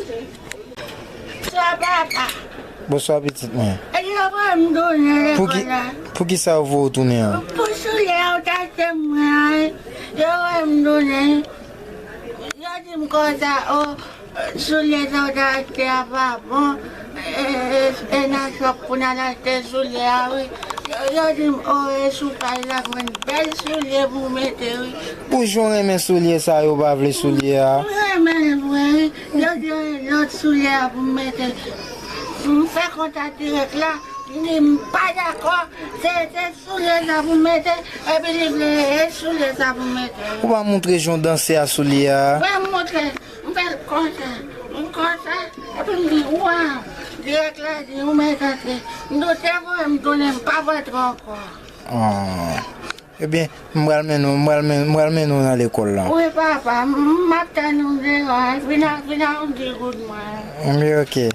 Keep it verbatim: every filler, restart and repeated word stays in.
Bonswa, papa. Bonswa, pitit mwen. E yo voye m tounen Pou ki, lekòl la. Pou ki sa yo voye w tounen an? Pou soulye a ou t achte mwen an, wi. Yo voye m tounen. Yo di m konsa, o, soulye sa ou t achte a pa bon. E, e, e n a chòp pou n al achte soulye a, wi. Yo, yo di m, o, e sou paj la, mwen bèl soulye pou mete, wi. Pou jan w renmen soulye sa, yo pa vle soulye a. Mwen renmen l vre, wi. Yo di yon lòt soulye a pou m mete. M fè kontak dirèk la, m di m pa dakò, se, se soulye sa pou m mete, epi li vle e soulye sa pou m mete. Ou pa montre jan w danse a soulye a. Mwen montre, m fè l konsa, m konsa, epi m di, waw, dirèk la di, ou mèt antre. M di, ou te voye m tounen, m p ap antre ankò. Ah. Ebyen, m pral mennen w, m pral men- m pral mennen w nan lekòl la. Wi, papa, m m ap tann ou deyò, vin a, vin a yon ti goud mwen. Ebyen, oke.